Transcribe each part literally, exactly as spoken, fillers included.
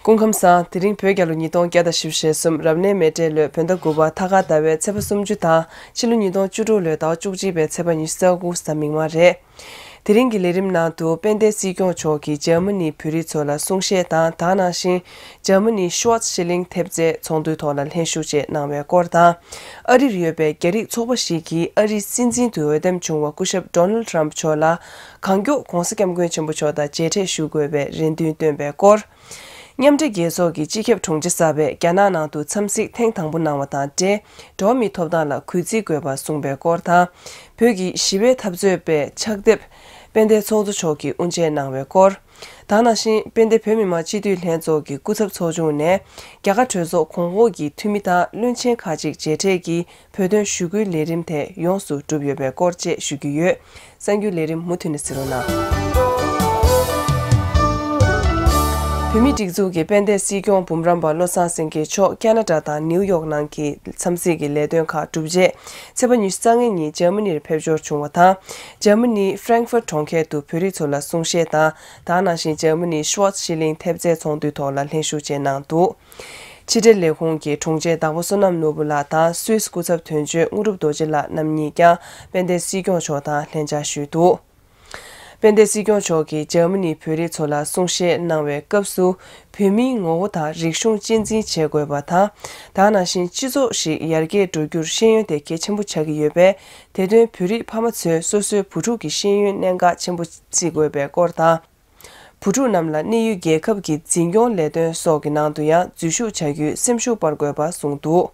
སྐུ་ཁམས་བཟང་། དེ་རིང་བོད་རྒྱལ་ལོ་ཉིས་སྟོང་བརྒྱ་དང་བཞི་བཅུ་ཞེ་གསུམ། རབ་གནས་མེ་སྤྲེལ་ལོའི་བོད་ཟླ་དགུ་པ་ཐ་སྐར་ཟླ་བའི་ཚེས་པ་སུམ་ཅུ་དང་ཕྱི་ལོ་ཉིས་སྟོང་བཅུ་དྲུག་ལོའི་ཟླ་བ་བཅུ་གཅིག་པའི་ཚེས་པ་ཉི་ཤུ་རྩ་དགུ་གཟའ་མིག་དམར་རེད། དེ་རིང་གི་ལས་རིམ་ནང་དུ་དཔལ་ལྡན་སྲིད་སྐྱོང་མཆོག་གིས་འཇར་མ་ནིའི་བོད་རིགས་ཚོ་ལ་གསུང་བཤད་དང་། ད་ག་ནང་བཞིན་འཇར་མ་ནིའི་ཤུ་ཝར་ཤི་ལིང་ཐེབས་རྩའི་ཚོགས་འདུའི་ཐོག་ལ་ལྷན་ཞུགས་བཅས་གནང་བའི་སྐོར་དང་། ཨ་རིར་ཡོད་པའི་རྒྱ་རིགས་ཚོགས་པ་ཞིག་གིས་ཨ་རིའི་སྲིད་འཛིན་དུ་འོས་འདེམས་བྱུང་བ་སྐུ་ཞབས་ཌོ་ནལ་ཊམ་མཆོག་ལ་གང་མགྱོགས་༧གོང་ས་༧སྐྱབས་མགོན་ཆེན་པོ་མཆོག་དང་མཇལ་འཕྲད་ཞུ་དགོས་པའི་རེ་འདུན་བཏོན་པའི་སྐོར། མཉམ་འབྲེལ་རྒྱལ་ཚོགས་ཀྱི་སྤྱི་ཁྱབ་དྲུང་ཆེ་གསར་པས་རྒྱ་ནག་ནང་དུ་འཚམས་གཟིགས་ཐེངས་དང་པོ་གནང་བ་དང་འབྲེལ། འགྲོ་བ་མིའི་ཐོབ་ཐང་ལ་གུས་བརྩི་དགོས་པ་གསུངས་པའི་སྐོར་དང་། བོད་ཀྱི་ཞི་བའི་འཐབ་རྩོད་པའི་ཕྱག་དེབ་དཔལ་ལྡན་ཚོགས་གཙོ་མཆོག་གིས་དབུ་འབྱེད་གནང་བའི་སྐོར། ད་ག་ནང་བཞིན་དཔལ་ལྡན་བོད་མི་མང་སྤྱི་འཐུས་ལྷན་ཚོགས་ཀྱི་སྐུ་ཚབ་ཚོགས་ཆུང་ནས་རྒྱ་གར་གྲོས་ཚོགས་གོང་འོག་གི་འཐུས་མི་དང་བློན་ཆེན་ཁག་ཅིག་མཇལ་འཕྲད་ཀྱིས་བོད་དོན་ཞུ་སྐུལ་ལས་རིམ་དེ་ཡོངས་སུ་གྲུབ་ཡོད་པའི་སྐོར་བཅས་ཞུ་རྒྱུ་ཡོད། གསར་འགྱུར་ལས་རིམ་མུ་མཐུད་ནས་གཟིགས་རོགས་གནང་། བོད་མིའི་སྒྲིག་འཛུགས་ཀྱི་དཔལ་ལྡན་སྲིད་སྐྱོང་འབུམ་རམས་པ་བློ་བཟང་སེང་གེ་མཆོག་ཁ་ན་ཌ་དང་ནིའུ་ཡོག་ནང་གི་འཚམས་གཟིགས་ཀྱི་ལས་དོན་ཁག་གྲུབ་རྗེས། ཚེས་པ་ཉི་ཤུ་རྩ་ལྔ་ཉིན་འཇར་མ་ནིར་ཕེབས་འབྱོར་བྱུང་བ་དང་། འཇར་མ་ནིའི་ཧྥ་རེང་ཧྥུར་གྲོང་ཁྱེར་དུ་བོད་རིགས་ཚོ་ལ་གསུང་བཤད་དང་། ད་ག་ནང་བཞིན་འཇར་མ་ནིའི་ཤུ་ཝར་ཤི་ལིང་ཐེབས་རྩའི་ཚོགས་འདུའི་ཐོག་ལ་ལྷན་ཞུགས་བཅས་གནང་འདུག་ཕྱི་དྲིལ་ལས་ཁུངས་ཀྱི་དྲུང་ཆེ་དྭགས་པོ་བསོད་ནམས་ནོར་བུ་ལགས་དང་སུད་སི་སྐུ་ཚབ་དོན་གཅོད་དངོས་གྲུབ་རྡོ་རྗེ་ལགས་རྣམ་གཉིས་ཀྱང་དཔལ་ལྡན་སྲིད་སྐྱོང་མཆོག་དང་ལྷན་བཅར་ཞུས་འདུག་དཔལ་ལྡན་སྲིད་སྐྱོང་མཆོག་གིས་འཇར་མ་ནིའི་བོད་རིགས་ཚོ་ལ་གསུང་བཤད་གནང་བའི་སྐབས་སུ། བོད་མིའི་ངོ་བོ་དང་རིག་གཞུང་གཅེས་འཛིན་བྱེད་དགོས་པ་དང་། ད་ག་ནང་བཞིན་སྤྱི་ཚོགས་ཤིག་ཡར་རྒྱས་འགྲོ་རྒྱུར་ཤེས་ཡོན་དེ་གལ་ཆེན་པོ་ཆགས་ཀྱི་ཡོད་པས། དེ་དོན་བོད་རིགས་ཕ་མ་ཚོས་སོ་སོའི་བུ་ཕྲུག་གི་ཤེས་ཡོན་གནད་འགག་ཆེན་པོ་བརྩི་དགོས་པའི་སྐོར་དང་། བུ་ཕྲུག་རྣམས་ལ་གནས་ཡུལ་རྒྱལ་ཁབ་ཀྱི་འཛིན་སྐྱོང་ལས་དོན་སོགས་ཀྱི་ནང་དུ་ཡང་འཛུལ་ཞུགས་བྱ་རྒྱུའི་སེམས་ཤུགས་སྤར་དགོས་པ་གསུངས་འདུག་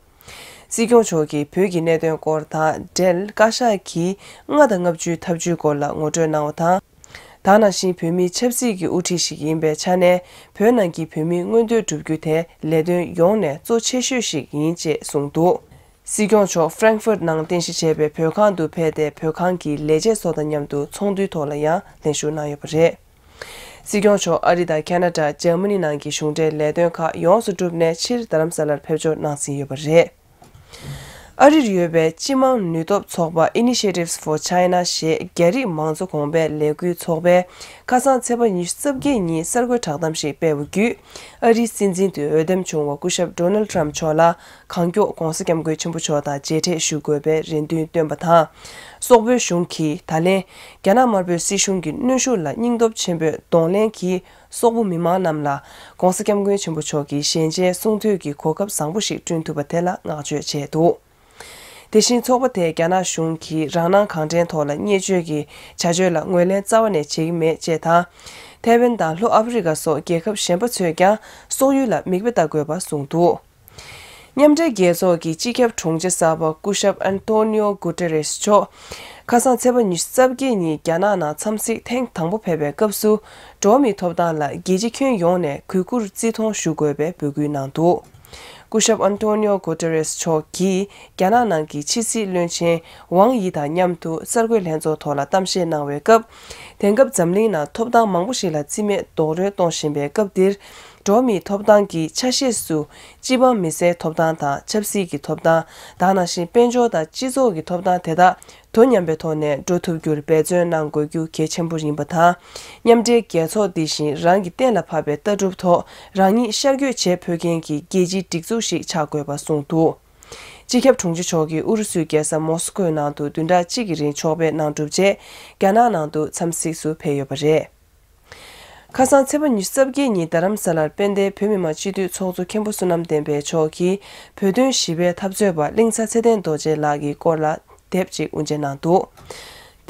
སྲིད་སྐྱོང་མཆོག་གིས་བོད་ཀྱི་གནད་དོན་སྐོར་དང་འབྲེལ་བཀའ་ཤག་གིས་ལྔ་དང་ལྔ་བཅུའི་ཐབས་ཇུས་སྐོར་ལ་ངོ་སྤྲོད་གནང་བ་དང་། ད་ག་ནང་བཞིན་བོད་མིའི་ཆབ་སྲིད་ཀྱི་དབུ་ཁྲིད་ཞིག་ཡིན་པའི་ཆ་ནས། བོད་ནང་གི་བོད་མིའི་མངོན་འདོད་བསྒྲུབ་རྒྱུ་དེ་ལས་དོན་ཡོངས་ནས་གཙོ་ཆེ་ཤོས་ཤིག་ཡིན་ཅེས་གསུངས་འདུག་སྲིད་སྐྱོང་མཆོག་ཧྥ་རེང་ཧྥུར་ནང་རྟེན་གཞི་བྱས་པའི་བོད་ཁང་དུ་ཕེབས་ཏེ། བོད་ཁང་གི་ལས་བྱེད་ཚོ་དང་མཉམ་དུ་ཚོགས་འདུའི་ཐོག་ལ་ཡང་ལྷན་ཞུགས་གནང་ཡོད་པ་རེད། སྲིད་སྐྱོང་མཆོག་ཨ་རི་དང་ཁ་ན་ཌ། འཇར་མ་ནི་ནང་གི་གཞུང་འབྲེལ་ལས་དོན་ཁག་ཡོངས་སུ་གྲུབ་ནས་ཕྱིར་རྡ་རམ་ས་ལར་ཕེབས་འབྱོར་གནང་ཟིན་ཡོད་པ་རེད། ཨ་རིར་ཡོད་པའི་སྤྱི་དམངས་ནུས་སྟོབས་ཚོགས་པ་Initiatives for China ཞེས་རྒྱ་རིགས་མང་གཙོ་གོང་འཕེལ་ལས་འགུལ་ཚོགས་པས། ཁ་སང་ཚེས་པ་ཉི་ཤུ་རྩ་བརྒྱད་ཉིན་གསར་འགོད་བསྒྲགས་གཏམ་ཞིག་སྤེལ་བ་བརྒྱུད། ཨ་རིའི་སྲིད་འཛིན་དུ་འོས་འདེམས་བྱུང་བ་སྐུ་ཞབས་Donald Trump མཆོག་ལ། གང་མགྱོགས་༧གོང་ས་༧སྐྱབས་མགོན་ཆེན་པོ་མཆོག་དང་མཇལ་འཕྲད་ཞུ་དགོས་པའི་རེ་འདུན་བཏོན་པ་དང་། སོག་པོའི་གཞུང་གིས་ད་ལན། རྒྱ་ནག་དམར་པོའི་སྲིད་གཞུང་གི་གནོན་ཤུགས་ལ་སྙིང་སྟོབས་ཆེན་པོས་གདོང་ལེན་གྱིས། སོག་པོ་མི་མང་རྣམས་ལ། ༧གོང་ས་༧སྐྱབས་མགོན་ཆེན་པོ་མཆོག་གི་ཞལ་མཇལ་གསུང་ཐོས་ཀྱི་གོ་སྐབས་བཟང་པོ་ཞིག་བསྐྲུན་ཐུབ་པ་དེ་ལ་བསྔགས་བརྗོད་བྱས་འདུག་དེ་བཞིན་ཚོགས་པ་དེས་རྒྱ་ནག་གཞུང་གིས་རང་སྣང་གང་དྲན་ཐོག་ལ་བརྙས་བཅོས་ཀྱི་བྱ་སྤྱོད་ལ་ངོས་ལེན་རྩ་བ་ནས་བྱེད་ཀྱི་མེད་ཅེས་དང་། ཐའེ་ཝན་དང་ལྷོ་ཨ་ཧྥེ་རི་ཁ་སོགས་རྒྱལ་ཁབ་གཞན་པ་ཚོས་ཀྱང་སོག་ཡུལ་ལ་མིག་དཔེ་ལྟ་དགོས་པ་གསུངས་འདུག་མཉམ་འབྲེལ་རྒྱལ་ཚོགས་ཀྱི་སྤྱི་ཁྱབ་དྲུང་ཆེ་གསར་པ་སྐུ་ཞབས་Antonio Guterres མཆོག་ཁ་སང་ཚེས་པ་ཉི་ཤུ་རྩ་བརྒྱད་ཉིན་རྒྱ་ནག་ནང་འཚམས་གཟིགས་ཐེངས་དང་པོ་ཕེབས་པའི་སྐབས་སུ། འགྲོ་བ་མིའི་ཐོབ་ཐང་ལ་རྒྱལ་སྤྱི་ཁྱོན་ཡོངས་ནས་གུས་བཀུར་བརྩི་མཐོང་ཞུ་དགོས་པའི་འབོད་སྐུལ་གནང་འདུག་སྐུ་ཞབས་Antonio Guterres མཆོག་གིས་རྒྱ་ནག་ནང་གི་ཕྱི་སྲིད་བློན་ཆེན་ཝང་ཡི་དང་མཉམ་དུ་གསར་འགོད་ལྷན་ཚོགས་ཐོག་ལ་གཏམ་བཤད་གནང་བའི་སྐབས། དེང་སྐབས་འཛམ་གླིང་ནང་ཐོབ་ཐང་མང་པོ་ཞིག་ལ་རྩིས་མེད་རྡོག་རོལ་གཏོང་བཞིན་པའི་སྐབས་འདིར། འགྲོ་བ་མིའི་ཐོབ་ཐང་གི་ཆ་ཤས་སུ། སྤྱི་འབངས་མི་སེར་ཐོབ་ཐང་དང་ཆབ་སྲིད་ཀྱི་ཐོབ་ཐང་། ད་ག་ནང་བཞིན་དཔལ་འབྱོར་དང་སྤྱི་ཚོགས་ཀྱི་ཐོབ་ཐང་དེ་དག་དོ་མཉམ་པའི་ཐོག་ནས་འགྲོ་ཐུབ་རྒྱུར་འབད་བརྩོན་གནང་དགོས་རྒྱུ་གལ་ཆེན་པོ་ཡིན་པ་དང་། མཉམ་འབྲེལ་རྒྱལ་ཚོགས་འདི་བཞིན་རང་གིས་གཏན་ལ་ཕབ་པའི་ལྟ་གྲུབ་ཐོག་རང་ཉིད་ཤར་བསྐྱོད་བྱེད་ཕོད་མཁན་གྱི་རྒྱལ་སྤྱིའི་སྒྲིག་འཛུགས་ཤིག་ཆགས་དགོས་པ་གསུངས་འདུག་སྤྱི་ཁྱབ་དྲུང་ཆེ་མཆོག་གིས་ཨུ་རུ་སུའི་རྒྱལ་ས་མོ་སི་ཀོའི་ནང་དུ་བདུན་ཕྲག་གཅིག་གི་རིང་ཕྱོགས་ཕེབས་གནང་གྲུབ་རྗེས། རྒྱ་ནག་ནང་དུ་འཚམས་གཟིགས་སུ་ཕེབས་ཡོད་པ་རེད། ཁ་སང་ཚེས་པ་ཉི་ཤུ་རྩ་བརྒྱད་ཉིན་རྡ་རམ་ས་ལར་དཔལ་ལྡན་བོད་མི་མང་སྤྱི་འཐུས་ཚོགས་གཙོ་མཁན་པོ་བསོད་ནམས་བསྟན་འཕེལ་མཆོག་གིས་བོད་དོན་ཞི་བའི་འཐབ་རྩོད་པ་གླིང་ཚ་ཚེ་བརྟན་རྡོ་རྗེ་ལགས་ཀྱི་སྐོར་ལ་དེབ་ཅིག་དབུ་འབྱེད་གནང་འདུག་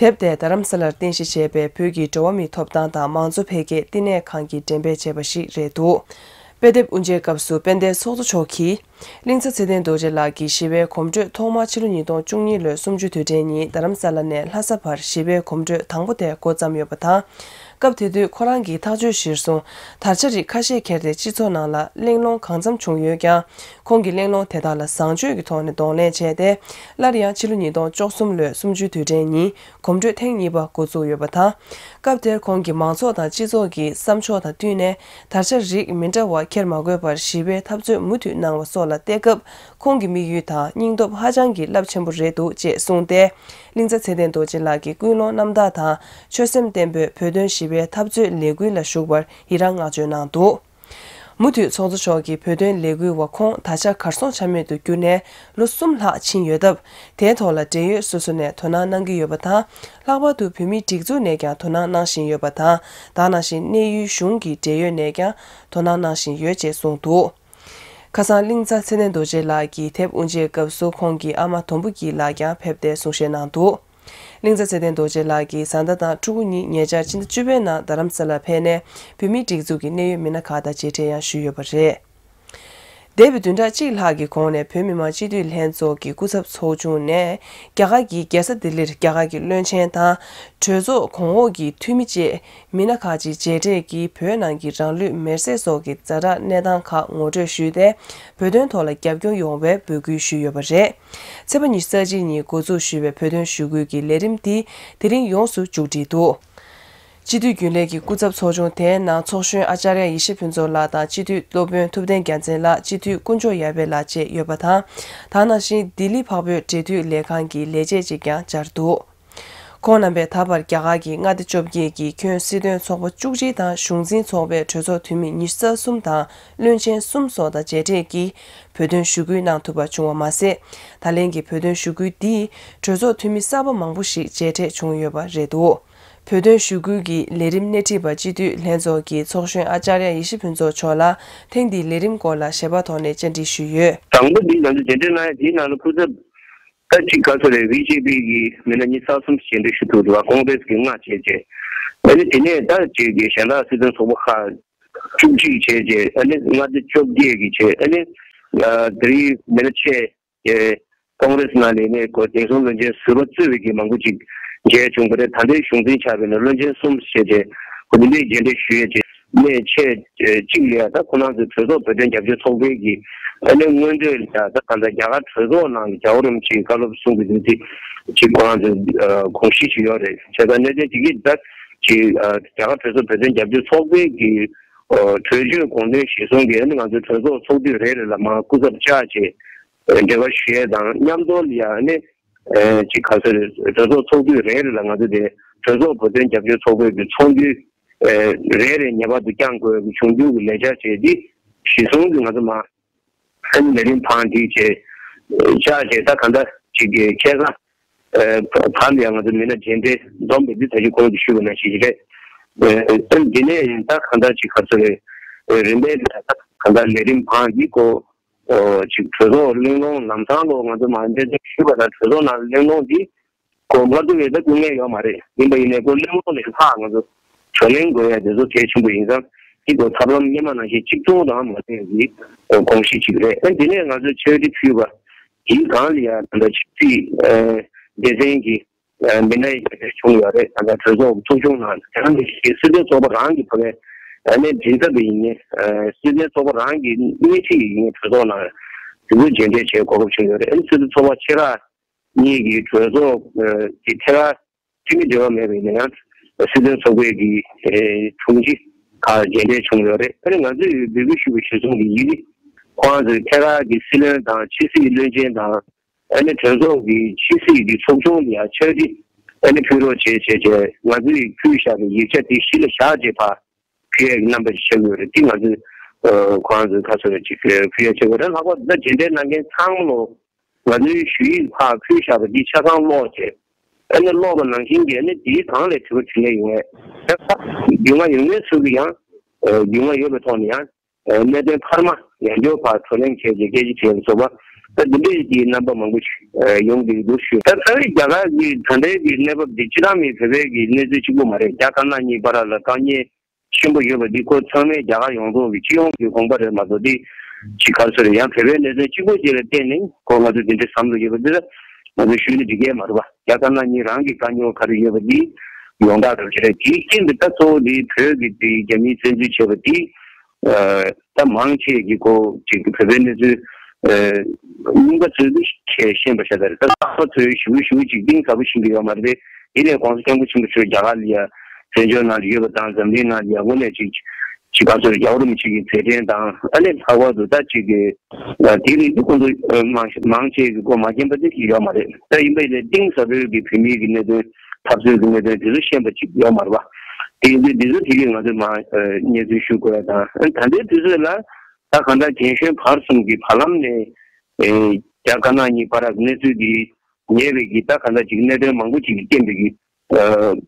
དེབ་དེ་རྡ་རམ་ས་ལར་རྟེན་གཞི་བྱས་པའི་བོད་ཀྱི་འགྲོ་བ་མིའི་ཐོབ་ཐང་དང་མང་གཙོ་འཕེལ་རྒྱས་བསྟི་གནས་ཁང་གིས་འགྲེམས་སྤེལ་བྱས་པ་ཞིག་རེད་འདུག་དཔེ་དེབ་དབུ་འབྱེད་སྐབས་སུ་དཔལ་ལྡན་ཚོགས་གཙོ་མཆོག་གིས། གླིང་ཚ་ཚེ་བརྟན་རྡོ་རྗེ་ལགས་ཀྱི་ཞི་བའི་གོམ་བགྲོད་ཐོག་མ་ཕྱི་ལོ་ཉིས་སྟོང་བཅུ་གཉིས་ལོའི་གསུམ་བཅུའི་དུས་དྲན་ཉིན་རྡ་རམ་ས་ལ་ནས་ལྷ་ས་བར་ཞི་བའི་གོམ་བགྲོད་དང་པོ་དེ་འགོ་བརྩམས་ཡོད་པ་དང་། སྐབས་དེ་དུས་ཁོ་རང་གིས་ཐག་གཅོད་གཞིར་བཟུང་དར་ཆ་རིགས་ཁ་ཤས་ཁྱེར་ཏེ་སྤྱི་ཚོགས་ནང་ལ་གླེང་སློང་གང་འཚམ་བྱུང་ཡོད་ཀྱང་། ཁོང་གིས་གླེང་སློང་དེ་དག་ལ་བཟང་སྤྱོད་ཀྱི་ཐོག་ནས་གདོང་ལེན་བྱས་ཏེ། སླར་ཡང་ཕྱི་ལོ་ཉིས་སྟོང་བཅུ་གསུམ་ལོའི་གསུམ་བཅུའི་དུས་དྲན་ཉིན། གོམ་བགྲོད་ཐེངས་གཉིས་པ་འགོ་བཙུགས་ཡོད་པ་དང་། སྐབས་དེར་ཁོང་གིས་མང་ཚོགས་དང་སྤྱི་ཚོགས་ཀྱི་བསམ་ཕྱོགས་དང་བསྟུན་ནས་དར་ཆ་རིགས་མི་འདྲ་བ་འཁྱེར་མ་དགོས་པར་ཞི་བའི་འཐབ་རྩོད་མུ་མཐུད་གནང་བ་སོགས་ལ་བལྟས་སྐབས། ཁོང་གི་དམིགས་ཡུལ་དང་སྙིང་སྟོབས་ཧ་ཅང་གི་རླབས་ཆེན་པོ་རེད་འདུག་ཅེས་གསུངས་ཏེ། གླིང་ཚ་ཚེ་བརྟན་རྡོ་རྗེ་ལགས་ཀྱི་ཀུན་སློང་རྣམ་དག་དང་ཆོད་སེམས་བརྟན་པོས་བོད་དོན་ཞི་བའི་འཐབ་རྩོད་ལས་འགུལ་ལ་ཞུགས་པར་ཡི་རངས་བསྔགས་བརྗོད་གནང་འདུག་མུ་མཐུད་ཚོགས་གཙོ་མཆོག་གིས་བོད་དོན་ལས་འགུལ་བ་ཁོང་ད་ཆ་གར་སོང་ཆ་མེད་དུ་གྱུར་ནས་ལོ་གསུམ་ལྷག་ཕྱིན་ཡོད་སྟབས། དེའི་ཐོག་ལ་འབྲེལ་ཡོད་སོ་སོ་ནས་དོ་སྣང་གནང་གི་ཡོད་པ་དང་། ལྷག་པར་དུ་བོད་མིའི་སྒྲིག་འཛུགས་ནས་ཀྱང་དོ་སྣང་གནང་བཞིན་ཡོད་པ་དང་། ད་ག་ནང་བཞིན་གནས་ཡུལ་གཞུང་གི་འབྲེལ་ཡོད་ནས་ཀྱང་དོ་སྣང་གནང་བཞིན་ཡོད་ཅེས་གསུངས་འདུག་ཁ་སང་གླིང་ཚ་ཚེ་བརྟན་རྡོ་རྗེ་ལགས་ཀྱིས་དེབ་དབུ་འབྱེད་སྐབས་སུ་ཁོང་གི་ཨ་མ་དོམ་བུ་སྐྱིད་ལགས་ཀྱང་ཕེབས་ཏེ་གསུང་བཤད་གནང་འདུག་གླིང་ཚ་ཚེ་བརྟན་རྡོ་རྗེ་ལགས་ཀྱིས་བཟའ་ཟླ་དང་ཕྲུ་གུ་གཉིས་ཉེ་ཆར་ཕྱི་ཟླ་བཅུ་པའི་ནང་རྡ་རམ་ས་ལར་ཕེབས་ནས་བོད་མིའི་སྒྲིག་འཛུགས་ཀྱི་གནད་ཡོད་མི་སྣ་ཁག་དང་མཇལ་འཕྲད་ཡང་ཞུས་ཡོད་པ་རེད། འདས་པའི་བདུན་ཕྲག་གཅིག་ལྷག་གི་གོང་ནས་བོད་མི་མང་སྤྱི་འཐུས་ལྷན་ཚོགས་ཀྱི་སྐུ་ཚབ་ཚོགས་ཆུང་ནས་རྒྱ་གར་གྱི་རྒྱལ་ས་ལྡི་ལིར་རྒྱ་གར་གྱི་བློན་ཆེན་དང་གྲོས་ཚོགས་གོང་འོག་གི་འཐུས་མི་བཅས་མི་སྣ་ཁག་ཅིག་མཇལ་འཕྲད་ཀྱིས་བོད་ནང་གི་རང་ལུས་མེར་སྲེག་སོགས་ཀྱི་ཛ་དྲག་གནས་སྟངས་ཁག་ངོ་སྤྲོད་ཞུས་ཏེ། བོད་དོན་ཐོག་ལ་རྒྱབ་སྐྱོར་ཡོང་བའི་འབོད་སྐུལ་ཞུས་ཡོད་པ་རེད། ཚེས་པ་ཉི་ཤུ་རྩ་གཅིག་ཉིན་འགོ་འཛུགས་ཞུས་པའི་བོད་དོན་ཞུ་སྐུལ་གྱི་ལས་རིམ་འདི་དེ་རིང་ཡོངས་སུ་མཇུག་སྒྲིལ་འདུག་སྤྱི་འཐུས་རྒྱུན་ལས་ཀྱི་སྐུ་ཚབ་ཚོགས་ཆུང་དེའི་ནང་ཚོགས་གཞོན་ཨ་ཅཱརྱ་ཡེ་ཤེས་ཕུན་ཚོགས་ལགས་དང་སྤྱི་འཐུས་སློབ་དཔོན་ཐུབ་བསྟན་རྒྱལ་མཚན་ལགས། སྤྱི་འཐུས་དཀོན་མཆོག་ཡར་འཕེལ་ལགས་བཅས་ཡོད་པ་དང་། ད་ག་ནང་བཞིན་ལྡི་ལི་འཕགས་བོད་འབྲེལ་མཐུད་ལས་ཁང་གི་ལས་བྱེད་ཅིག་ཀྱང་བཅར་འདུག་ཁོང་རྣམ་པས་ད་བར་རྒྱ་གར་གྱི་མངའ་སྡེ་བཅོ་བརྒྱད་ཀྱི་ཁྱོན་སྲིད་དོན་ཚོགས་པ་བཅུ་གཅིག་དང་གཞུང་འཛིན་ཚོགས་པའི་གྲོས་ཚོགས་འཐུས་མི་ཉི་ཤུ་རྩ་གསུམ་དང་བློན་ཆེན་གསུམ་སོགས་དང་མཇལ་འཕྲད་ཀྱིས་བོད་དོན་ཞུ་སྐུལ་གནང་ཐུབ་པ་བྱུང་བ་མ་ཟད། ད་ལན་གྱི་བོད་དོན་ཞུ་སྐུལ་འདིས་གྲོས་ཚོགས་འཐུས་མི་གསར་པ་མང་པོ་ཞིག་མཇལ་འཕྲད་བྱུང་ཡོད་པ་རེད་འདུག་བོད་དོན་ཞུ་སྐུལ་གྱི་ལས་རིམ་སྣེ་ཁྲིད་པ་སྤྱི་འཐུས་ལྷན་ཚོགས་ཀྱི་ཚོགས་གཞོན་ཨ་ཅཱརྱ་ཡེ་ཤེས་ཕུན་ཚོགས་མཆོག་ལ་ཐེངས་འདིའི་ལས་རིམ་སྐོར་ལ་ཞལ་པར་ཐོག་ནས་བཅར་འདྲི་ཞུས་ཡོད། དང་པོ་འདི་ང་ཚོ་མཇལ་འཕྲད་གནང་ཡ་དེའི་ནང་ལ་སྐུ་ཚབ་ད་ཅིག་ག་ཚོད་རེད། བི་ཇེ་པི་གི་མི་སྣ་ཉི་ཤུ་རྩ་གསུམ་ཞིག་མཇལ་འཕྲད་ཞུ་ཐུབ་འདུག་བ། ཀོང་རེས་ཀྱི་ལྔ་བྱས་རྗེས། ཨ་ནི་དེ་ནས་ད་ཅིག་གི་གཞན་དག་སྲིད་དོན་ཚོགས་པ་ཁག་བཅུ་གཅིག་བྱས་རྗེས། ཨ་ནི་མངའ་སྡེ་བཅོ་བརྒྱད་ཀྱི་བྱས། ཨ་ནི་ཨ་དེ་རིང་མི་སྣ་ཆེ་ཀྱི་ཀོང་རེས་ནང་ནས་ནས་ཁོ་བདེ་སྲུང་བློན་ཆེན་ཟུར་པ་གཙོས་པའི་གི་མང་པོ་ཅིག་མཇལ་བྱུང་བ་རེད། ད་ལྟའི་གཞུང་འཛིན་ཆགས་པའི་ནས་བློན་ཆེན་གསུམ་བྱས་རྗེས་ཁོ་འདི་འདྲའི་མཇལ་འཕྲད་ཞུ་ཡས་བྱས། གནས་ཆེ་གཅིག་ལ་ཡང་ད་ཁོ་རང་ཚོའི་གྲོས་ཚོགས་བོད་དོན་རྒྱབ་སྐྱོར་ཚོགས་པའི་གི་ཨ་ནི་སྔོན་གྲོས་ལ་ཡང་ད་གང་ལྟར་རྒྱ་གར་གྲོས་ཚོགས་ནང་གི་རྒྱལ་བ་རིན་པོ་ཆེའི་བཀའ་སློབ་གསུང་གི་འདུག་དེ་ཅིག་ཁོ་རང་ཚོའི་ཨ་དགོངས་གཞི་ཞིག་ཡོད་རེད། བྱས་ཙང་གནད་དོན་དེ་གི་ད་ཅིག་ཨ་རྒྱ་གར་གྲོས་ཚོགས་བོད་དོན་རྒྱབ་སྐྱོར་ཚོགས་པའི་གི་ཨ་གྲོས་ཆོད་དགོངས་དོན་གཞིར་བཟུང་གི་ཨ་ནི་ང་ཚོའི་གྲོས་ཚོགས་ཚོགས་དུས་རེ་རེ་ལ་མར་སྐུ་ཚབ་བཅར་བྱས་འབྲེལ་བ་ཞུ་ཡས་དང་མཉམ་དུ་ལ་ཡང་ཨ་ནི་ཨ་ཅིག་ག་ཚོད་རེད། གྲོས་ཚོགས་ཚོགས་དུས་རེ་རེ་ལ་ང་ཚོ་དེ་གྲོས་ཚོགས་བོད་དོན་རྒྱབ་སྐྱོར་ཚོགས་པའི་གི་ཚོགས་འདུ་ཨ་རེ་རེ་ངེས་པར་དུ་བསྐྱང་དགོས་ཀྱི་འབྱུང་འགྱུར་གྱི་ལས་འཆར་བྱས་ཏེ་གཞི་བཟུང་གི་ང་ཚོ་མ་ཨ་ནི་ལས་རིམ་བང་སྒྲིག་བྱས་བཅར་བྱས། ད་གང་ལྟར་ཅིག་གི་ཁྱེད་ཀ་ཨ་བར་ལ་ཡང་ང་ཚོ་མི་སྣ་མཇལ་འཕྲད་འཛོམས་པ་འདི་ད་ཅི་གོང་དུ་ཞུས་པ་ནང་བཞིན་རེད། ཨ་འདི་ནས་ད་གང་ལྟར་ཅིག་ག་ཚོད་རེད། རིམ་པས་ད་གང་ལྟར་ལས་རིམ་བང་འདི་སྐོར་ཨོ་ཅིག་གྲོས་ཚོགས་གླེང་སློང་ལམ་སང་ལོ་ང་ཚོ་མ་འདྲ་ཅིག་ཞུས་པ་དང་གྲོས་ཚོགས་ནང་གླེང་སློང་འདི་གོ་མ་ཐུབ་པའི་ད་སྐུ་ངལ་ཡོད་མ་རེད། ཡིན་པ་ཡིན་ནའི་ཁོ་གླེང་སློང་ལས་ལྷག་ང་ཚོ་བགྲོ་གླེང་དགོས་ཡ་དེ་ཚོ་གལ་ཆེན་པོ་ཡིན་ཙང་འདི་གོ་ཐབས་ལམ་སྔོན་མ་ནང་བཞིན་གཅིག་མཚུངས་དང་མ་བསྟན་གྱི་དགོངས་གཞི་ཅིག་རེད། ཨ་འདི་ནས་ང་ཚོས་ཕྱག་བྲིས་ཕུལ་བ་འདིའི་སྒང་ལ་ཡ་ད་ལྟ་ཆབ་སྲིད་སྡེ་ཚན་གྱི་མི་སྣ་ཡི་བྱུང་ཡོད་རེད། ད་ལྟ་གྲོས་ཚོགས་ཚོགས་ཆུང་ནང་དེ་རང་གི་སྲིད་དོན་ཚོགས་པ་རང་གི་བ་ལས་ཨ་ནི་མགྲིན་ཚབ་པ་ཡིན་ངེས། སྲིད་དོན་ཚོགས་པ་རང་གི་སྣེ་ཁྲིད་ཡིན་ངེས་གྲོས་ཚོགས་ནང་དེ་ཚོ་མཇལ་འཕྲད་བྱེད་གོ་སྐབས་བྱུང་ཡོད་རེད། ཨ་ནི་སྲིད་དོན་ཚོགས་པ་ཆེ་ཁག་གཉིས་ཀྱི་གྲོས་ཚོགས་ཀྱི་ཐད་ཀར་འཐུས་མི་འབྲེལ་བ་མེད་པ་ཡིན་ན་ཡང་སྲིད་དོན་ཚོགས་པའི་གི་དྲུང་ཆེ་ཁག་མཇལ་འཕྲད་བྱུང་ཡོད་རེད། ཨ་ནི་ང་ཚོས་འབོད་སྐུལ་ཞུ་བའི་གཞི་བཟུང་གི་ཡི་གེ་ཁོང་ཚོས་ཐད་ཀར་གྱི་སྲིད་བློན་དང་ཕྱི་སྲིད་བློན་ཆེན་དང་། ཨ་ནི་གྲོས་ཚོགས་ཀྱི་ཕྱི་སྲིད་ཀྱི་ཚོགས་ཆུང་ལ་ཡང་ཕྱག་བྲིས་ཨ་ནི་ཕུལ་རོགས་བྱེད་བྱས་བྱས་ང་ཚོས་ཕུལ་བཞག་པའི་ཡིག་ཆ་དེ་གཞི་ལ་བཞག་བྱས་ཕར་ཕུལ་ཡས་ཀྱི་རྣམ་པ་ཞིག་ཆགས་ཡོད་རེད། དེ་ང་ཚོས་ཁོ་རང་ཚོའི་ཁ་སོ་རེ་ཅིག་ཕུལ་ཡས་ཆགས་ཡོད་རེད། ལྷག་པར་དུ་ད་མཇལ་འཕྲད་གནང་མཁན་ཚང་མ་ལོ་ང་ཚོའི་ཞུ་ཡིག་ཕར་ཕུལ་བཞག་པ་འདི་ཆ་ཚང་ཀློག་བྱས་ཨ་ནི་ཀློག་པ་ནང་བཞིན་གྱི་ཨ་ནི་དེའི་སྒང་ལས་དྲི་བ་དྲིས་ལན་ཡོང་ཡས་ད་རྒྱུས་མངའ་ཡོད་མཁན་ཚོ་གི་ཡང་རྒྱུས་མངའ་ཡོད་པའི་ཐོག་ནས་ཡང་། གནད་དོན་འཕར་མ་ཡང་བསྐྱར་ཕར་བགྲོ་གླེང་བྱས་རྗེས་སྐད་ཆ་དྲིས་ལན་སོགས་པ་ད་འདི་འདྲའི་གི་རྣམ་པ་མང་པོ་ཞིག་ཡོང་གི་འདུག་ཞུ། ད་རྩ་བའི་རྒྱ་གར་གྱི་ད་ལྟའི་གི་གནས་བབ་འདི་སྤྱིར་བཏང་མི་བོད་པའི་གི་གནས་ཚུལ་གཅིག་པུ་མ་རེད། རྒྱ་དཀར་ནག་གཉིས་བར་ལ་དཀའ་ངལ་ཆེན་པོ་ཡོད་པ་འདི་ཁོ་ཚང་མས་རྒྱ་གར་ཡོངས་རྫོགས་ཀྱི་སྤྱི་ཡོངས་ཀྱི་དགོངས་པ་རེད་མ་གཏོགས་འདི་ཅིག་ག་རེ་ཟེར་ཡང་བོད་པའི་གནད་དོན་གཅིག་པུ་ཅིག་ལ་བརྟེན་ནས་ཁོ་ང་ཚོ་འདི་འདྲའི་བསམ་བློ་ཡོད་པ་འདི་ལ་ང་ཚོ་ཞུས་ན་འགྲིག་གི་མ་རེད་པ། རྒྱ་དཀར་ནག་གཉིས་རང་གི་དཀའ་རྙོག་ག་རེ་ཡོད་པ་འདི་ཡོངས་གྲགས་རེད་པ། དེའི་རྐྱེན་གྱིས་ད་གཙོ་བོ་འདི་བོད་ཀྱི་འདི་རྒྱ་མིས་བཙན་འཛུལ་བྱས་པ་འདི་ད་མང་ཆེ་གི་ཁོ་ཅིག་བོད་པའི་གནས་ཚུལ་རྙིང་པ་ཚོས་འདི་ཁས་ཤེས་པ་ཤ་སྟག་རེད། ད་གསར་པ་ཚོས་ཞུ་ཞུ་ཅིག་གཏིང་ཟབ་པོ་ཤེས་ཀྱི་ཡོད་མ་རེད་པས། དེ་ནས་༸གོང་ས་༸སྐྱབས་མགོན་ཆེན་པོ་མཆོག་རྒྱ་གར་ལ་ཡ་བཙན་བྱོལ་ནང་ལ་ཡོད་པ་དང་འཛམ་གླིང་ནང་ལ་ཡ་དངོས་གནས་ཅིག་ཅིག་ག་ཚོད་རྒྱལ་བ་རིན་པོ་ཆེ་གི་མཛད་འཕྲིན་དང་ཨ་ནི་ལྷག་པར་དུ་ད་ཅིག་གི་དེའི་རིང་དུ་ཁོང་ཚོ་མང་མང་ཆེ་གི་སྐོར་མ་མཁྱེན་པ་དེ་ཅིག་ཡོད་མ་རེད། ད་ཡིན་པ་ཡིན་ནའི་གཏིང་ཟབ་པོའི་གི་བོད་མིའི་གི་གནད་དོན་འཐབ་རྩོད་ཀྱི་གནད་དོན་དེ་ཚོ་ཤེས་པ་ཅིག་ཡོད་མ་རེད་པ། དེ་ཡིན་དུས་དེ་ཚོ་དེ་གི་ང་ཚོས་མ་སྙན་སེང་ཞུ་དགོས་ཡ་དང་ད་ལྟའི་དུས་ཚོད་ལ། ད་གང་ལྟར་རྒན་གཞོན་བར་གསུམ་གྱི་བར་ལམ་ནས་ཨེ་རྒྱ་དཀར་ནག་གཉིས་བར་གནས་ཚུལ་འདི་ཉེ་བའི་གི་ད་གང་ལྟར་ཅིག་གནད་དོན་མང་པོ་ཅིག་གི་རྐྱེན་པས་ཀྱི་ཨ་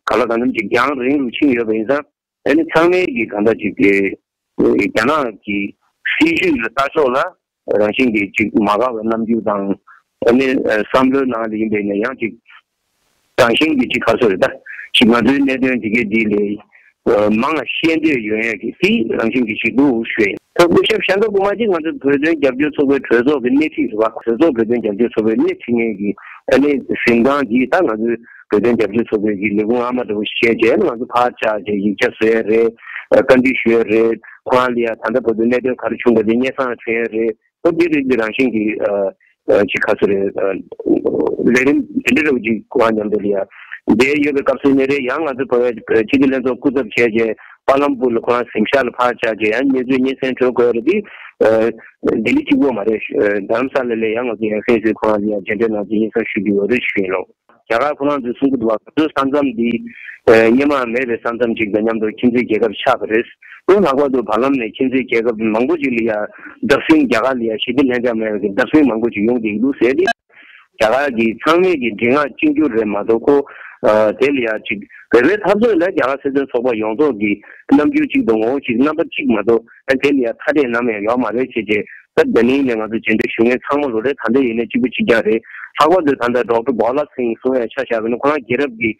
ག་ལ་གང་འཚམ་ཅིག་རྒྱང་རིང་རུ་ཕྱིན་ཡོད་པ་ཡིན་ཙང་། ཨ་ནི་ཚང་མས་ཀྱི་གང་ལྟར་ཅིག་གི་རྒྱ་ནག་གི་སྲིད་བྱུས་ལ་ལྟ་ཕྱོགས་ལ་རང་བཞིན་གྱི་ཅིག་མ་དགའ་བའི་རྣམ་འགྱུར་དང་། ཨ་ནི་བསམ་བློའི་ནང་ལ་ཡིན་པས་ན་ཡང་ཅིག་རང་བཞིན་གྱི་ཅིག་ག་སོ་རེད་ད། ཅིག་ང་ཚོའི་གནད་དོན་འདི་གའི་འདི་ལས་མང་ལ་ཤེས་འདོད་ཡོད་ཡ་གི་དེ་རང་བཞིན་གྱི་ཅིག་འདུག་ཞུ་ཡ་ཡིན། ད་སྐུ་ཞབས་ཤཱན་ཏོ་ཀུ་མ་གཅིག་ང་ཚོ་བོད་དོན་རྒྱབ་སྐྱོར་ཚོགས་པའི་གྲོས་ཚོགས་ཀྱི་སྣེ་ཁྲིད་རེད་བ། གྲོས་ཚོགས་བོད་དོན་རྒྱབ་སྐྱོར་ཚོགས་པའི་སྣེ་ཁྲིད་མཁན་གྱི་ཨ་ནི་གཟིམ་ཁང་གིས་ད་ང་ཚོའི་བོད་དོན་རྒྱབ་སྐྱོར་ཚོགས་པའི་གི་ལས་ཁུངས་ཨ་མ་འདྲ་བོ་ཞིག་བྱས་རྗེས་ང་ཚོ་ཕར་བཅར་རྗེས་ཡིག་ཆ་བཟོ་ཡ་རེད། བཀའ་འདྲི་ཞུ་ཡ་རེད། ཁོ་རང་ལ་ཡ་ད་ལྟ་བར་དུ་གནད་དོན་ག་རེ་བྱུང་པ་དེ་སྙན་སེང་ལ་ཐོན་ཡ་རེད། ཨོ་དེ་རེད། འདི་རང་བཞིན་གྱི་ཨ་ཨ་ཅིག་ག་ཚོད་རེད། ཨ་ལས་རིམ་དེ་འདྲ་རེད་ཅིག་ཁོ་རང་མཉམ་དུ་ལ་ཡ་བསྡད་ཡོད་པའི་སྐབས་སུ་ནས་རེད། ཡང་ང་ཚོ་བོད་པའི་སྤྱི་འཐུས་ལྷན་ཚོགས་སྐུ་ཚབ་བྱས་རྗེས་པ་ལམ་པུར་ལ་ཁོ་རང་གཟིམ་ཤག་ལ་ཕར་བཅར་རྗེས་ཡང་གནས་ཚུལ་སྙན་སེང་འཕྲོད་དགོས་རེད། དེ་ཨ་ལྡི་ལི་གཅིག་པོ་མ་རེད། ཨ་རྡ་རམ་ས་ལ་ལ་ཡང་ང་ཚོ་ཡང་སེང་ཟེར་ཁོ་རང་ལ་ཡང་མཇལ་འཕྲད་གནང་རྗེས་སྙན་སེང་ཞུ་རྒྱུ་ཡོད་རེད་ཞུ་ཡིན་ལོ། རྒྱ་གར་ཁོ་རང་ཚོས་གསུང་གི་འདུག་བ། ང་ཚོའི་ས་མཚམས་འདི་ཨ་སྔོན་མ་མེད་པའི་ས་མཚམས་ཅིག་དང་མཉམ་དུ་ཁྱིམ་མཚེས་རྒྱལ་ཁབ་ཆགས་པ་རེད། དེ་ལྷག་པར་དུ་བར་ལམ་ནས་ཁྱིམ་མཚེས་རྒྱལ་ཁབ་མང་པོ་ཅིག་ལ་ཡ་བརྡབ་གསིག་རྒྱ་གར་ལ་ཡ་ཞི་བདེ་ལྷིང་འཇགས་མེད་པའི་བརྡབ་གསིག་མང་པོ་ཅིག་ཡོང་བསྡད་ཀྱི་འདུག་ཟེར་ཏེ། རྒྱ་གར་གྱི་ཚང་མས་ཀྱི་འདྲི་ངག་གཅིག་གྱུར་རེད་མ་གཏོགས་ཁོ་ཨ་དེ་ལ་ཡ་ཅིག་བོད་པའི་འཐབ་རྩོད་ལ་རྒྱ་གར་སྲིད་དོན་ཚོགས་པ་ཡོངས་རྫོགས་ཀྱི་རྣམ་འགྱུར་གཅིག་དང་ངོ་བོ་གཅིག་རྣམ་པ་གཅིག་མ་གཏོགས་ཨ་དེ་ལ་ཡ་ཐ་དད་ནམ་ཡང་ཡོད་མ་རེད་བྱས་རྗེས། ད་ད་ནིང་ནས་ང་ཚོ་མཇལ་འཕྲད་ཞུ་མཁན་ཚང་མ་ལོ་རེ་ད་ལྟ་ཡིན་ན་གཅིག་པ་གཅིག་རྐྱང་རེད། ལྷག་པར་དུ་ད་ལྟ་ཌོག་ཊར་བྷོ་ལ་སིང་གསུང་ཡ་ཆ་བཞག་པ་ཡིན་ན་ཁོ་རང་རྒྱལ་རབས་ཀྱི་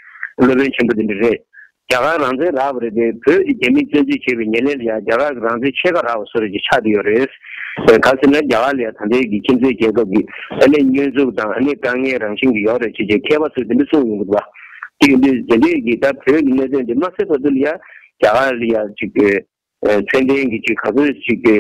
སློབ་དཔོན་ཆེན་པོ་དེ་འདྲ་རེད། རྒྱ་གར་རང་བཙན་རག་པ་རེད་དེ་བོད་ཀྱི་རྒྱ་མིས་བཙན་འཛུལ་བྱས་པའི་ཉེར་ལེན་ལ་ཡང་རྒྱ་གར་གྱི་རང་བཙན་ཕྱེད་ཀ་རག་པ་བཟོ་འདྲ་ཅིག་ཆགས་བསྡད་ཡོད་རེད། ག་ཟེར་ན་རྒྱ་གར་ལ་ཡང་ད་ལྟའི་གི་ཁྱིམ་མཚེས་རྒྱལ་ཁབ་ཀྱི་ཨ་ནི་བརྙོན་འཛུགས་དང་ཨ་ནི་དཀའ་ངལ་རང་བཞིན་གྱི་ཡོད་རེད་ཅེས་ཀྱི་མཁས་པ་ཚོས་དེ་འདྲ་གསུངས་ཡོང་གི་འདུག་བ། དེ་ཡིན་དུས་དེ་འདྲས་ཀྱི་ད་བོད་ཀྱི་གནད་དོན་འདི་མ་སེལ་བར་དུ་ལ་ཡང་རྒྱ་གར་ལ་ཡང་ཅིག་གི་ཨ་མཚན་ལྡན་གྱི་ཅིག་ག་ཚོད་ཅིག་གི་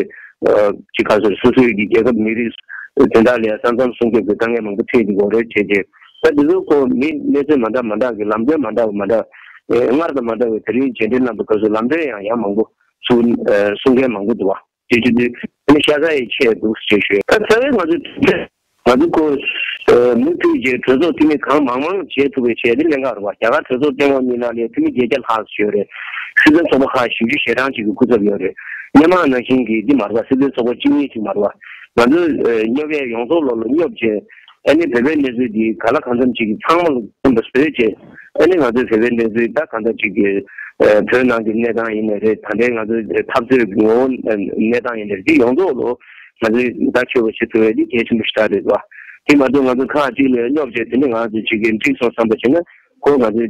ཨ་ཅིག་ག་ཚོད་སོ་སོའི་གི་རྒྱལ་ཁབ་མི་རིགས་དོན་དག་ལ་ཡང་ས་མཚམས་སྲུང་སྐྱོབ་ཀྱི་དཀའ་ངལ་མང་པོ་འཕྲད་ཀྱི་ཡོད་རེད་བྱས་རྗེས། ད་འདི་ཚོ་ཁོ་མི་གནས་ཚུལ་མ་འདྲ་མ་འདྲ་གི་ལམ་སྟོན་མ་འདྲ་བ་མ་འདྲ་ཨེ་སྔར་དང་མ་འདྲ་བའི་དེ་རིང་མཇལ་འཕྲད་གནང་པའི་སྐབས་སུ་ལམ་སྟོན་ཡང་ཡང་མང་པོ་གསུང་ཨ་གསུང་མཁན་མང་པོ་འདུག་བ། དེ་བྱེད་དུས་ཨ་ནི་ཤ་ཚ་ཡི་ཆེད་འདུག་ཅེས་ཞུས། ད་རྩ་བའི་ང་ཚོ་ང་ཚོ་ཁོ་ཨ་མུ་མཐུད་ཀྱི་གྲོས་ཚོགས་འཐུས་མི་གང་མང་མང་བྱེད་ཐུབ་པའི་ཆེད་དུ་གནད་འགག་རེད་བ། རྒྱ་གར་གྲོས་ཚོགས་སྟེང་འོག་གཉིས་ནང་ལ་འཐུས་མི་བརྒྱད་བརྒྱ་ལྷག་ཙམ་ཡོད་རེད། སྲིད་དོན་ཚོགས་པ་ཁག་བཞི་བཅུ་ཞེ་གྲངས་ཅིག་གི་སྐུ་ཚབ་ཡོད་རེད། སྔོན་མ་ནང་བཞིན་གྱི་འདི་མ་རེད་བ། སྲིད་དོན་ཚོགས་པ་གཅིག་གཉིས་ཅིག་མ་རེད་བ། ང་ཚོས་ཨ་སྙོབ་ཡས་ཡོངས་རྫོགས་ལོག་ལ་སྙོབ་བྱས། ཨ་ནི་བོད་པའི་གནས་ཚུལ་འདི་ག་ལ་གང་འཚམ་ཅིག་གི་ཚང་མ་ལ་མཚོན་པ་བཟོས་བྱས། ཨ་ནི་ང་ཚོས་བོད་པའི་གནས་ཚུལ་ད་གང་འདྲ་ཅིག་གི་ཨ་བོད་ནང་གི་གནས་སྟངས་ཡིན་ནའི་རེད། ད་ལྟའི་ང་ཚོའི་འཐབ་རྩོད་ཀྱི་ངོ་བོ་གནས་སྟངས་ཡིན་ནའི་རེད། འདི་ཡོངས་རྫོགས་ལོ་ང་ཚོས་ད་ཆོད་པ་བྱེད་ཐུབ་པ་འདི་གལ་ཆེན་པོ་ཞེ་དྲག་རེད་བ། དེ་མ་གཏོགས་ང་ཚོ་ཁག་ཅིག་ལ་སྙོབ་བྱས་དེ་ནི་ང་ཚོ་ཅིག་གི་འགྲིག་སོང་བསམ་པ་བྱས་ན་ཁོ་ང་ཚོའི་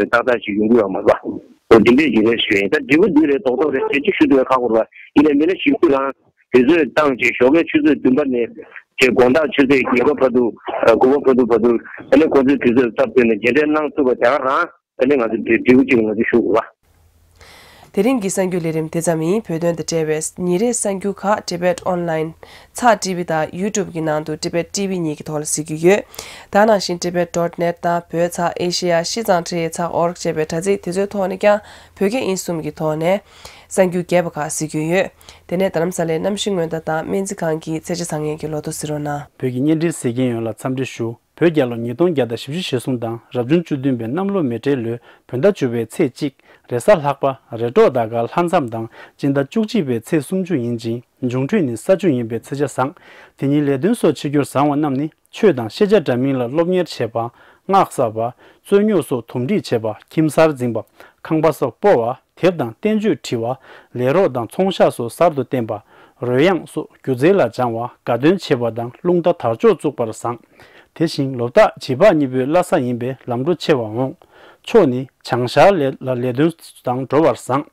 ཏག་ཏག་ཅིག་ཡོང་གི་ཡོད་མ་རེད་བ། འོ་འདི་འདྲས་ཅིག་རེད་ཞུ་ཡིན། ད་འབྲས་བུ་འདི་རེད་རྡོག་རྡོག་རེད་ཟེར་ཅིག་ཞུ་ཐུབ་པ་ཁག་པོ་རེད་བ། ཡིན་ནའི་མི་སྣ་ཞིག་ཁོ་རང་དུས་ཚོད་བཏང་བྱས་ཞོགས་ཀའི་ཆུ་ཚོད་བདུན་པ་ནས་བྱས་དགོང་དག་ཆུ་ཚོད་བརྒྱད་པ་བར་དུ་ཨ་དགུ་པ་བར་དུ་བར་དུ་ཨ་ནི་ཁོ་ཚོའི་དུས་ཚོད་སྟབས་བསྟུན་ནས་མཇལ་འཕྲད་གནང་ཐུབ་པ་དེ་ག་རང་ཨ་ནི་ང་ཚོ་འབྲས་འབྲས་བུ་གཅིག་ལ་ང་ཚོ་ཞུ་དགོས་པ། དེ་རིང་གི་གསར་འགྱུར་ལས་རིམ་དེ་ཙམ་ཡིན། བོད་དོན་དང་འབྲེལ་བའི་ཉིན་རེའི་གསར་འགྱུར་ཁག་Tibet Online ཚགས་ཊི་ཝི་དང་YouTube གི་ནང་དུ་Tibet T V གཉིས་ཀྱི་ཐོག་ལ་གཟིགས་རྒྱུ་ཡོད། ད་ནང་བཞིན་Tibet dot net དང་བོད་ཚགས་Asia ཤིས་ཙང་ཁྲེ་ཡི་ཚགས་org ཅེས་པའི་དྲ་ཚིགས་དེ་ཚོའི་ཐོག་ནས་ཀྱང་བོད་སྐད་ཨིན་གསུམ་གྱི་ཐོག་ནས་གསར་འགྱུར་རྒྱས་པ་ཁག་གཟིགས་རྒྱུ་ཡོད། དེ་ནས་རྡ་རམ་ས་ལའི་གནམ་གཤིས་སྔོན་བརྡ་དང་སྨན་རྩིས་ཁང་གི་ཚེས་ཆ་བཟང་ངན་གྱི་ལོ་ཐོ་གཟིགས་རོགས་གནང་། བོད་ཀྱི་བརྙན་འཕྲིན་གཟིགས་མཁན་ཡོངས་ལ་འཚམས་འདྲི་ཞུ། བོད་རྒྱལ་ལོ་ཉིས་སྟོང་བརྒྱ་དང་བཞི་བཅུ་ཞེ་གསུམ་དང་རབ་བྱུང་བཅུ་བདུན་པའི་གནམ་ལོ་མེ་སྤྲེལ་ལོའི་བོད་ཟླ་བཅུ་པའི་ཚེས་གཅིག་རེས་གཟའ་ལྷག་པ་རེས་འགྲོགས་ཟླ་སྐར་ལྷ་མཚམས་དང་སྤྱི་ཟླ་བཅུ་གཅིག་པའི་ཚེས་སུམ་ཅུ་ཡིན་ཅིང་འབྱུང་འཕྲོད་ནི་ས་བཅུ་ཡིན་པའི་ཚེས་ཆ་བཟང་། དེ་ཉིན་ལས་དོན་སོགས་བྱེད་རྒྱུར་བཟང་བ་རྣམས་ནི་ཆོས་དང་ཤེས་བྱ་འདྲ་མིན་ལ་སློབ་གཉེར་བྱེད་པ། སྔགས་བསགས་པ། རྩོད་རྙོག་སོགས་དུམ་སྒྲིག་བྱེད་པ། ཁྱིམ་གསར་འཛིན་པ། ཁང་པ་སོགས་སྤོ་བ། དེབ་དང་བསྟན་བཅོས་བྲི་བ། ལས་རོགས་དང་ཚོང་ཤག་སོགས་གསར་དུ་བསྟེན་པ། རོལ་དབྱངས་སོགས་སྒྱུ་རྩལ་ལ་སྦྱང་བ། དགའ་སྟོན་བྱེད་པ་དང་རླུང་རྟ་དར་ལྕོག་བཙུགས་པར་བཟང་། དེ་བཞིན་ལོ་རྟགས་བྱིས་པ་གཉིས་པོའི་བླ་གཟའ་ཡིན་པས་ལམ་འགྲོ་ཆེ་བ་འོང་། ཕྱོགས་ནི་བྱང་ཤར་ལ་ལ་ལས་དོན་དང་འགྲོ་བར་བཟང་།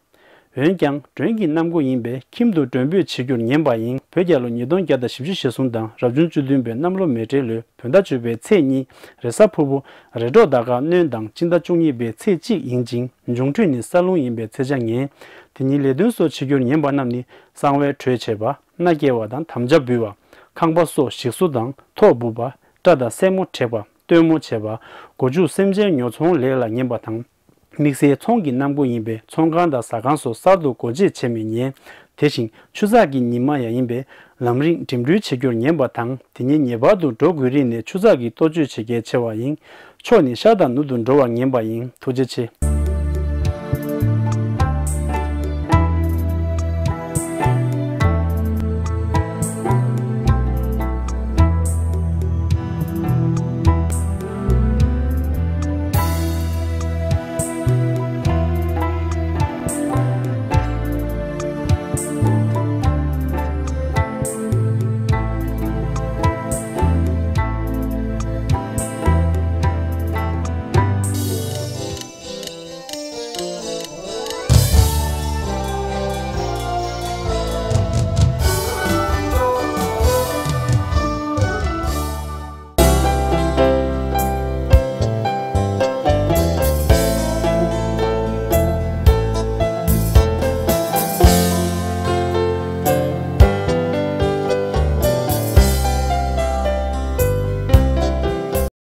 འོན་ཀྱང་མགྲོན་གྱི་གནམ་སྒོ་ཡིན་པས་ཁྱིམ་དུ་མགྲོན་འབོད་བྱེད་རྒྱུར་ཉན་པ་ཡིན། བོད་རྒྱལ་ལོ་ཉིས་སྟོང་བརྒྱ་དང་བཞི་བཅུ་ཞེ་གསུམ་དང་རབ་བྱུང་བཅུ་བདུན་པའི་གནམ་ལོ་མེ་སྤྲེལ་ལོའི་བོད་ཟླ་བཅུ་པའི་ཚེས་གཉིས་རེས་གཟའ་ཕུར་བུ་རེས་འགྲོགས་ཟླ་སྐར་སྣྲོན་དང་སྤྱི་ཟླ་བཅུ་གཉིས་པའི་ཚེས་གཅིག་ཡིན་ཅིང་། འབྱུང་འཕྲོད་ནི་ས་རླུང་ཡིན་པས་ཚེས་ཆ་ངན། དེ་ཉིན་ལས་དོན་སོགས་བྱེད་རྒྱུར་ཉན་པ་རྣམས་ནི་གསང་བའི་གྲོས་བྱེད་པ། མནའ་སྐྱེལ་བ་དང་དམ་བཅའ་འབུལ་བ། ཁང་པ་སོགས་ཞིག་གསོ་དང་ཐོག་འབུད་པ། སྐྲ་དང་སེན་མོ་བྲེག་པ། སྟོན་མོ་བྱེད་པ། སྒོ་ཕྱུགས་སེམས་ཅན་ཉོ་ཚོང་ལས་ལ་ཉན་པ་དང་། དམིགས་བསལ་ཚོང་གི་གནམ་སྒོ་ཡིན་པས་ཚོང་ཁང་དང་ཟ་ཁང་སོགས་གསར་དུ་སྒོ་འབྱེད་བྱེད་མི་ཉན། དེ་བཞིན་ཆུ་ཚགས་ཀྱི་ཉི་མ་ཡང་ཡིན་པས་ལམ་རིང་འགྲིམ་འགྲུལ་བྱེད་རྒྱུར་ཉན་པ་དང་། དེ་ཉིན་ངེས་པར་དུ་འགྲོ་དགོས་རིགས་ནས་ཆུ་ཚགས་ཀྱི་གཏོ་བཅོས་བྱེད་གལ་ཆེ་བ་ཡིན། ཕྱོགས་ནི་ཤར་དང་ནུབ་ཏུ་འགྲོ་བར་ཉན་པ་ཡིན། ཐུགས་རྗེ་ཆེ།